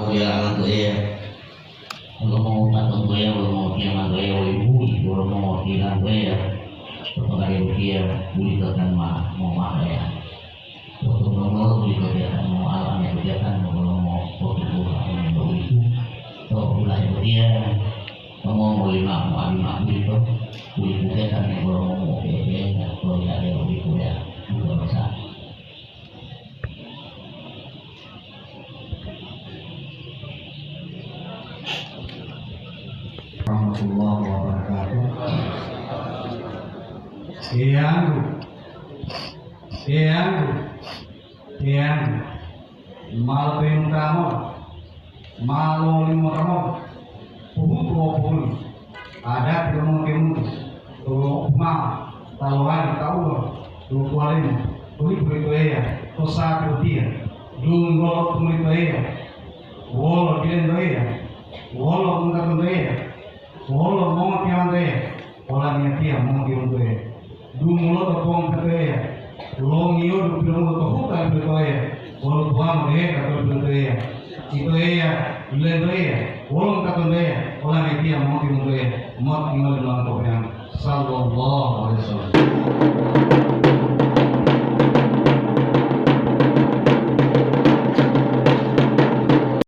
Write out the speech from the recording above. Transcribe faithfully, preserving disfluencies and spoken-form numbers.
Uya alanto Eya, wolomo patonto Eya, wolomo tiyamanto Eya, woibuyi wolomo tilanto Eya, to pagade botiya, uwito tan ma moma'o Eya. Wotongomolo uwito tiya tan mo'alo amiyatotiya tan wolomo potubuha amiyalo uwitu. To ulahe botiya, tomo molima mo'ali ma'o uwito, uwito tiya tan wolomo mo'ope'epe'enta to yilade uwito Eya, buka basa. Warahmatullahi wabarakatuh. Eyanggu, eyanggu, eyanggu, ma lopenu tamo, ma lolimo tamo, puhutu wawu puhuli. Adati lo mongotiyombunto, to lo'opu mao ta lowali tauwa lo tuwalemu to lipu lito Eya to sa'ati botiya, dunggo lo tumulito Eya, wolo dilento Eya, wolo wutatonto Eya, wolo mongotiyamanto Eya, olamiyatiya mongotiyamanto Eya. Dumuloto pongpeto Eya, longiyodu pilomulo to huta piloto Eya, wolo tuwamo deheta to piloto Eya. Ito Eya, lulento Eya, wolo mutatonto Eya, olamiyatiya moti monto Eya, moti ngoli molato peyang. Sallallahu alaihi